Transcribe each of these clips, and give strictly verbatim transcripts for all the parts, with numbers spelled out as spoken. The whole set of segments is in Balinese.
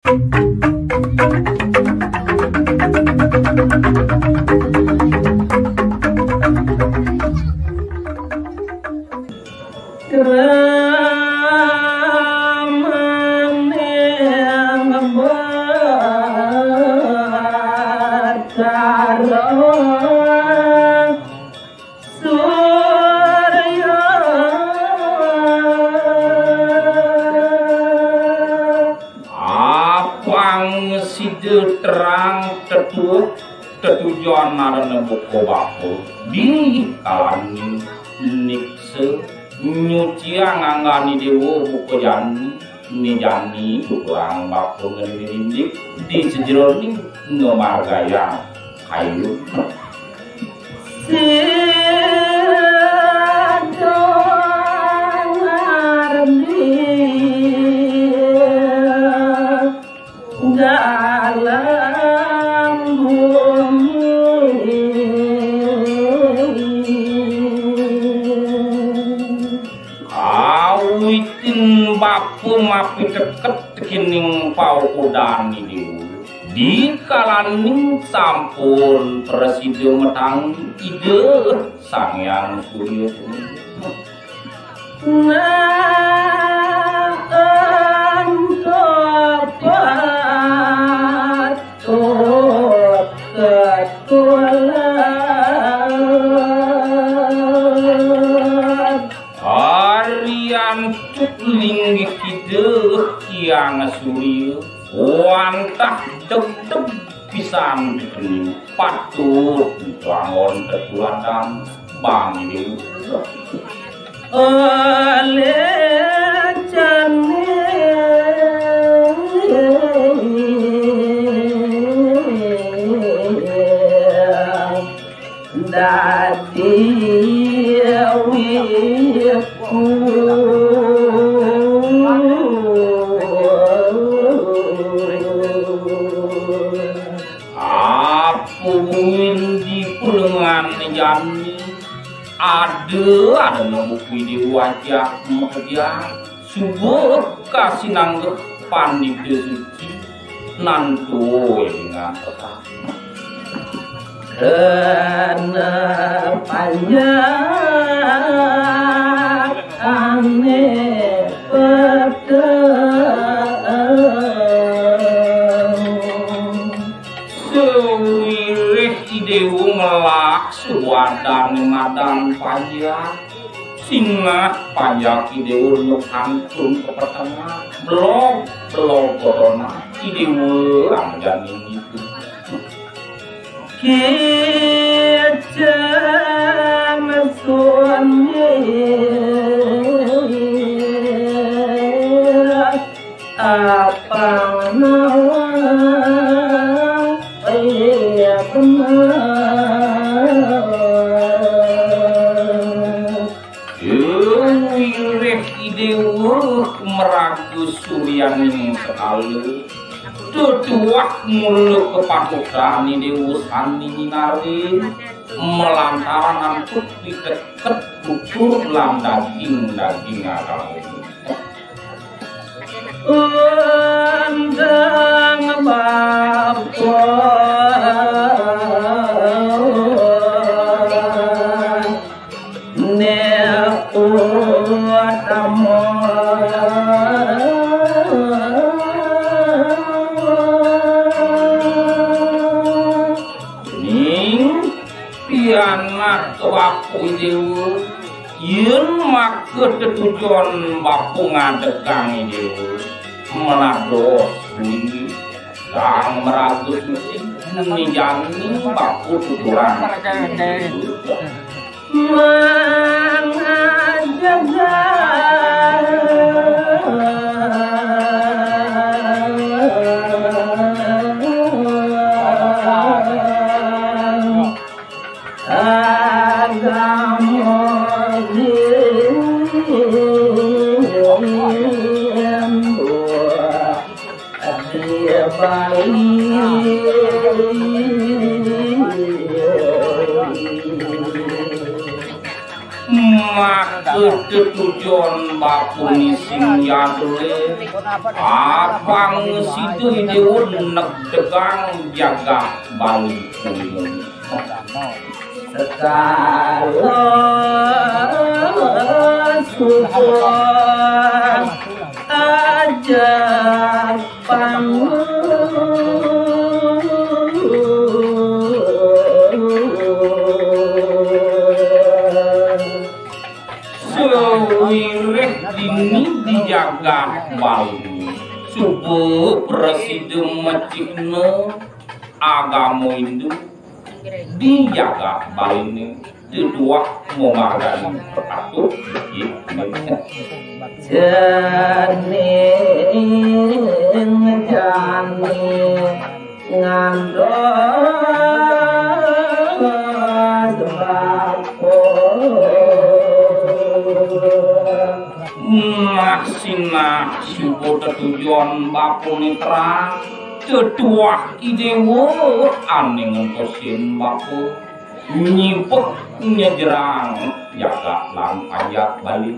Kramaning Batara Surya. Apang sida terang tetuh tetujon narana buka bapa di kalaning niksa nyuciang anggani dewa buka jani, ni jani tuturang bapa ngenindik di sejeroning ngamargayang kayu. Sida ngardi dalam bumi. Awitin bapa mapiteket tekening paukudan Ida. Di kalaning sampun prasida matang Ida Sang Hyang Surya punika. Nah, ento patut katular. Arian cuk linggih Ida Hyang Surya, wantah degdeg pisan dikening patut diwangun tetuladan bangsa. Oleh jani dadi wiku. Apa buin di pulengan jani ada, ada nang buku di wajah makejang. Subuh kasinanggeh pandita suci nantu dengan tetap. Kena panjang ane peteng. Sewireh idewu ngelak suwadane madan panjang. Sinah panjaki dewa nukantun ka petengah, belog, belog godona, idewa anjani itu. Kicam sunyi apang nawang, iya benar. Wireh idewa meraga suryaning sekala, tetuah mula kepatutan idewa sani nyinarin, malantaran antuk piteket tutur lan daging-daging agama. Undang bapa ne utama. Ning pianak bapa idewa. Yen maka tetujon bapa ngadegang idewa, melados kuwi sang meraga suci, nijani bapa tuturang. Mangadegang agama di Bali. Maka tetujon bapuni sing yadule, apang sida Déwa negdegang jagat Bali kuwi. Sekala suba aja pangun. Sawiréh dini di jagat Bali, suba prasida mecihna agama Hindu di jagat Baliné, tetuah mamargani patut. Jani jani ngantos bapa. Nah, sinah suba tetujon bapa Netra, tetuah I Déwa ané ngentosin bapa, nyibeh nyejrang jagat lan panjak Bali.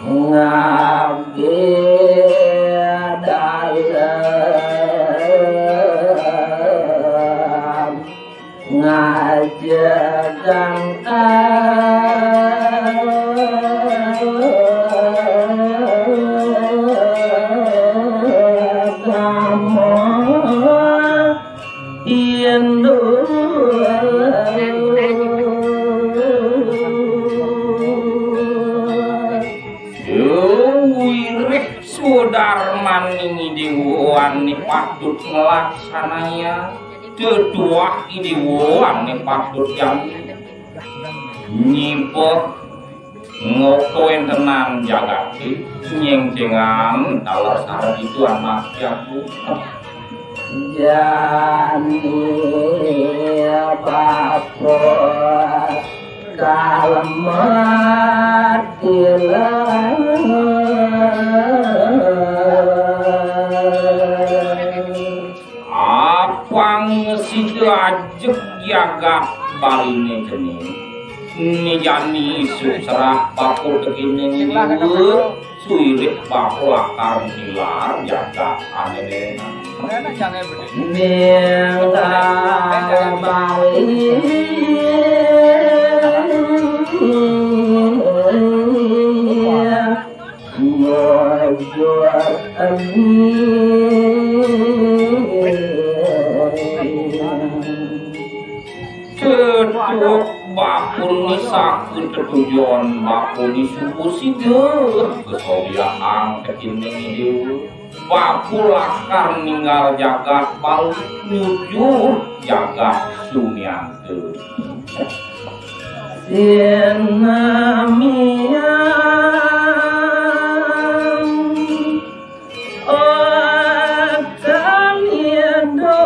Ngabdi dalem ngajegang agama Hindu. Sawiréh swadarmaning I Déwa ané patut nglaksanayang, tetuah I Déwa ané patut jani nyibeh ngawéntenan jagaté, nyéngcéngan taler sareng ituan maksiat. Jani bapa kalemet ilang. Apang sida ajeg jagat Baliné jani. Né jani suksrah bapa tekéning Déwa, sawiréh bapa lakar nilar jagat ané. Ninggal Bali. Nyujur eni. Cedhak bapuni saking tetujon bapuni suku sida kesobyahang kecining Déwa. Bapa lakar ninggal jagat Bali nyujur jagat Sumian. Sinamian okan indo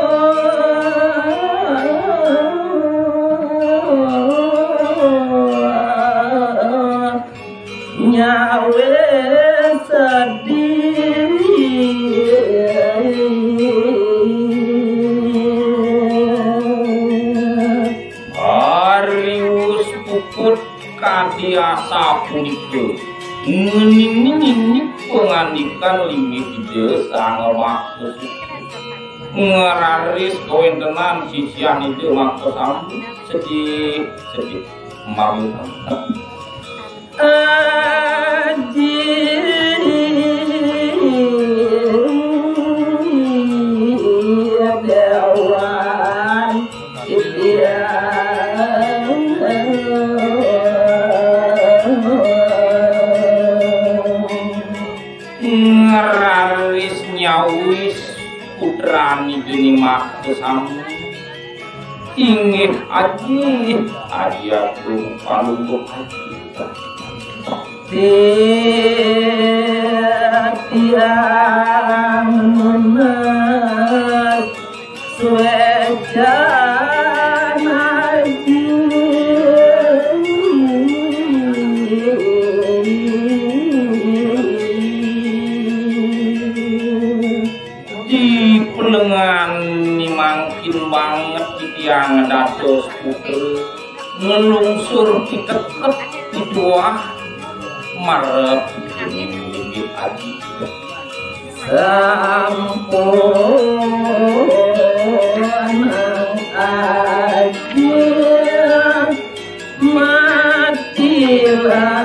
nyawe sedih. Arius puput kadi asapunika, ngening-ngening pangandikan linggih Ida Sang Makta Suci. Ngraris kawéntenan sisian Ida Makta Sami sedih, sedih. Mawi Aji Dewan Ibyang. Ngraris nyawis putrani Geni Makta Sami. Inggih Aji, Aji Agung Palungguh Aji. Titiang nunas suécan Aji. Di penengan ni mangkin banget titiang dados putra ngelungsur piteket Tuah marep aji. Sampun aji matilah.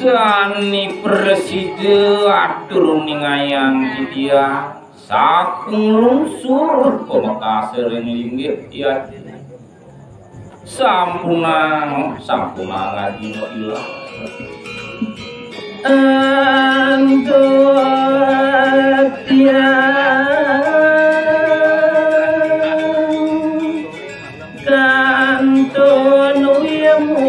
Sani presida atur ningayang dia. Saking lungsur pamekas ring linggih ya. Sampunang, sampunang adina ilang. Antuk tiang kantun wimu.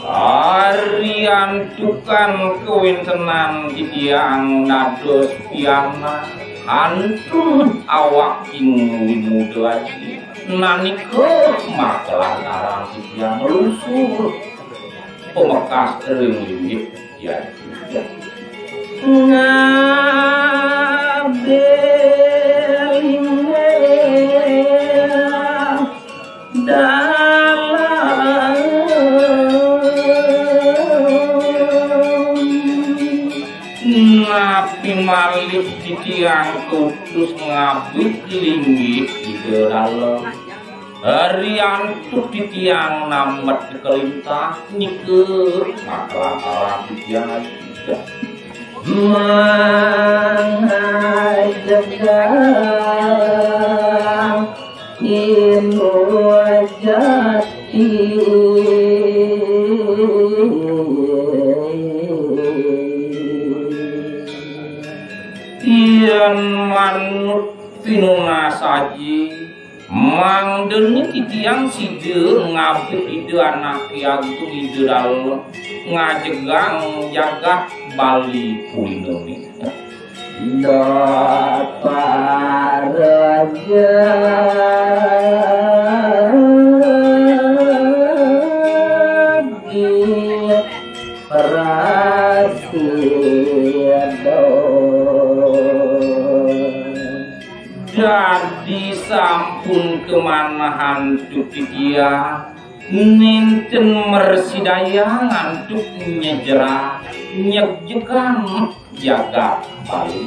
Ari antukan kawéntenan titiang dados pianak kantun awak ing wimuda aji. Nanika makalantaran titiang lungsur pamekas ring linggih. Ya. Ngabih dalam. Napi malih titiang kutus ngabih linggih Ida Dalem? Riantuk titiang namet kalintang nika, makalantaran titiang mangajegang ilmu jati. Yén manut pinunas aji, mangdané titiang sida ngabih Ida Anaké Agung Ida Dalem ngajegang jagat Bali Pulinané. Daparaja di prasida. Dadi sampun kamanahan titiang nénten mrasidayang antuk nyejerah nyejegang jagat Bali.